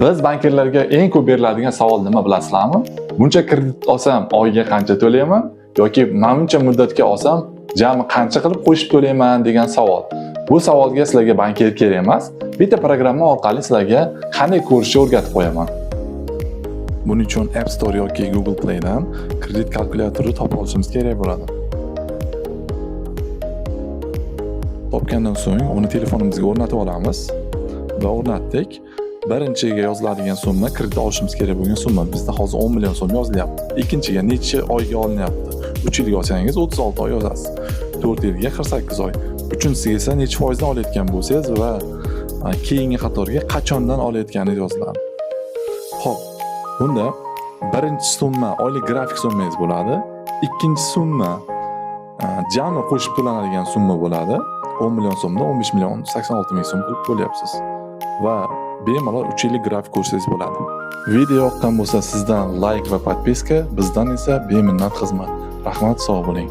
Biz bankirlarga eng ko'p beriladigan savol nima, bilasizlarmi? Buncha kredit olsam oyiga qancha to'layman yoki manuncha muddatga olsam jami qancha qilib qo'shib to'layman degan savol. Bu savolga sizlarga bankir kerak emas. Bitta programma orqali sizlarga qanday ko'rishni o'rgatib qo'yaman. Buning uchun App Store yoki Google Playdan kredit kalkulyatori topib olishimiz kerak bo'ladi. Topgandan so'ng uni telefonimizga o'rnatib olamiz va o'rnatdik. Birinchiga yoziladigan summa kredit olishimiz kerak bo'lgan summa. Bizda hozir 10 million so'm yozilyapti. Ikkinchiga necha oyga olinyapti? 3 yilga olsangiz 36 oy yozasiz. 4 yilga 48 oy. Uchinchisiga esa necha foizdan olayotgan bo'lsangiz va keyingi qatorga qachondan olayotganingiz yoziladi. Xo'p, bunda birinchi summa oylik grafik summangiz bo'ladi. Ikkinchi summa jami qo'shib to'lanadigan summa bo'ladi. 10 million so'mda 15 million 86 ming so'm qilib to'layapsiz. Va bemalol 3 yillik grafik ko'rsangiz bo'ladi. Video yoqqan bo'lsa sizdan like va подписка, bizdan esa beminnat xizmat. Rahmat, sog' bo'ling.